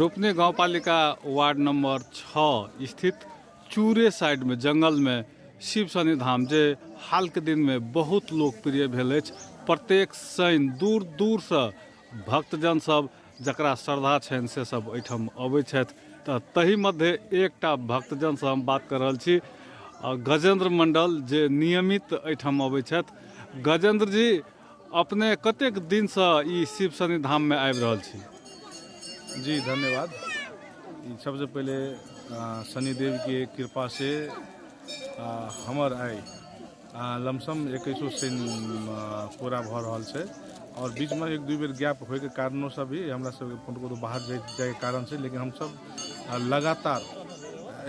रूपनी गाउँपालिका ward number 6 स्थित चूरे साइड में जंगल में शिव शनि धाम जे हाल के दिन में बहुत लोकप्रिय भेल अछि। प्रत्येक शनि दूर दूर से भक्तजन सब जकरा श्रद्धा छनि से सब एहिठाम अबै छथि। तऽ तही मध्य एकटा भक्तजन से हम बात कर रहल छी, गजेंद्र मंडल जे नियमित एहिठाम अबै छथि। गजेंद्र जी, अपने कतेक दिनसँ ई शिव शनि धाममे आबि रहल छी? जी धन्यवाद। ई सबसे पहिले शनिदेवके कृपासँ हमर आइ लमसम 21 शनि पूरा भऽ रहल छै और बीचमे एक दू बेर गैप होइके कारणोसँ भी हमरा सबके कोनो कोनो बाहर जाइके कारण छै, लेकिन हमसब लगातार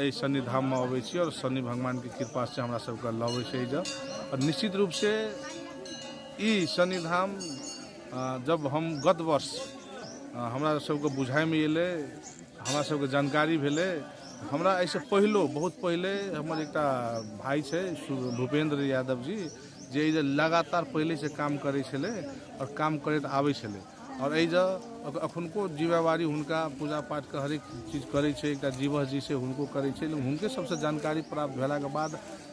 एहि शनि धाममे अबै छी और शनि भगवानके कृपासँ हमरा सबके लबै छै एहिजऽ। और निश्चित रूपसँ ई शनिधाम जब हम गत वर्ष हमरा सबके बुझाइमे एलै, हमरा सबके जानकारी भेलै, हमरा एहिसँ पहिलो बहुत पहिले हमर एकटा भाइ छै भूपेन्द्र यादव जी, जे एहि जे लगातार पहिलेसँ काम करै छलै आओर काम करैत आबै छलै आओर एहि जे अखुनको जिम्मेवारी हुनका पूजा पाठके हरेक चीज करै छै, एकटा जीवस जी छै हुनको करै छै। लेकिन हुनके सबसँ जानकारी प्राप्त भेलाके बाद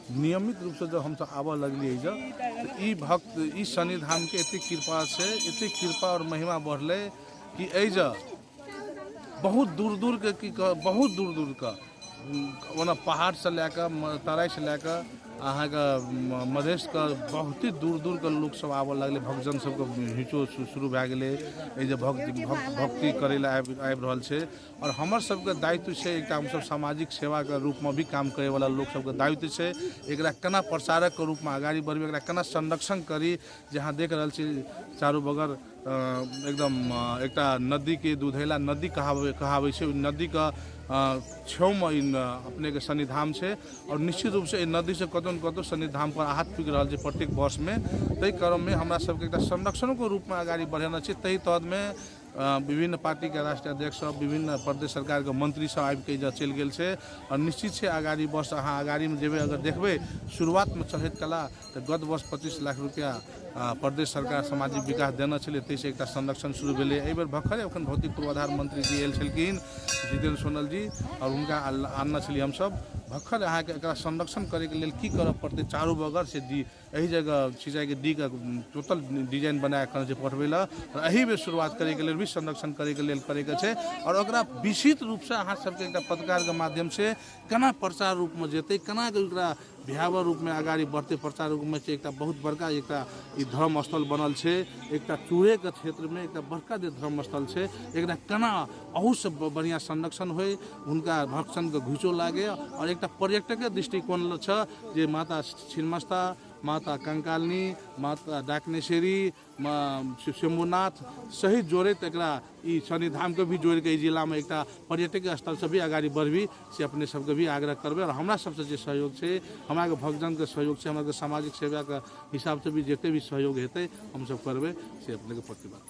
नियमित रूपसँ जब हमसब आबऽ लगलियै एहिजऽ, तऽ ई भक्त ई शनिधामके एतेक कृपा छै, एतेक कृपा आओर महिमा बढ़लै कि एहिजऽ बहुत दूर दूरके की कह बहुत दूर दूरके ओना पहाड़सँ लए कऽ तराइसँ लए कऽ अहाँके मधेशके बहुते दूर दूरके लोकसब आबऽ लगलै। भक्तजन सबके घीचो शुरू भए गेलै एहि जे भक्ति करै लए आबि रहल छै। आओर हमर सबके दायित्व छै एकटा हमसब सामाजिक सेवाके रूपमे भी काम करैवला लोक सबके दायित्व छै एकरा केना प्रचारकके रूपमे अगाडि बढ़बै, एकरा केना संरक्षण करी। जे अहाँ देख रहल छी चारू बगल एकदम एकटा नदीके दुधैला नदी कहाबै छै, ओहि नदीके छेउमे ई अपनेके शनिधाम छै आओर निश्चित रूपसँ एहि नदीसँ कतहु ने कतहु शनिधामपर आहत पुगि रहल छै प्रत्येक वर्षमे। ताहि क्रममे हमरा सबके एकटा संरक्षणोके रूपमे अगाडि बढ़ेना छै। ताहि तहतमे विभिन्न पार्टीके राष्ट्रीय अध्यक्ष सब, विभिन्न प्रदेश सरकारके मंत्री सब आबिके एहिजऽ चलि गेल छै आओर निश्चित छै अगाड़ी वर्ष अहाँ अगाड़ीमे जेबै, अगर देखबै शुरुआतमे चढ़ैत कला तऽ गत वर्ष 25 लाख रुपैआ प्रदेश सरकार सामाजिक विकास देने छलै, ताहिसँ एकटा संरक्षण शुरू भेलै। एहिबेर भखरे एखन भौतिक पूर्वाधार मंत्री जी आयल छलखिन जितेन्द्र सोनल जी आओर हुनका आनने छलियै हमसब। भखर अहाँके एकरा संरक्षण करैके लेल की करऽ पड़तै चारू बगल से डी एहि जगह सिंचाइके डी के टोटल डिजाइन बना कऽ जे पठबै लए आओर एहि बेर शुरुआत करैके लेल भी संरक्षण करैके लेल करैके छै आओर ओकरा विस्तृत रूपसँ अहाँ सबके एकटा पत्रकारके माध्यमसँ केना प्रचार रूपमे जेतै, केना ओकरा भयावह रूपमे अगाडि बढ़तै प्रचार रूपमे छै। एकटा बहुत बड़का एकटा ई धर्म स्थल बनल छै, एकटा चूड़ेके क्षेत्रमे एकटा बड़का जे धर्म स्थल छै, एकरा केना अहूसँ बढ़िआँ संरक्षण होइ, हुनका भक्तजनके घुचो लागै आओर एकटा पर्यटकके दृष्टिकोण छै जे माता छिन्नमस्ता, माता कंकालिनी, माता डाकनेश्वरी, शंभुनाथ सहित जोड़ैत एकरा ई शनिधामके भी जोड़िके एहि जिलामे एकटा पर्यटकीय स्थलसँ भी अगाडि बढ़बी से अपने सबके भी आग्रह करबै। आओर हमरा सबसँ जे सहयोग छै, हमरा भक्तजनके सहयोग छै, हमरा सामाजिक सेवाके हिसाबसँ भी जते भी सहयोग हेतै हमसब करबै से अपनेके प्रतिबद्ध।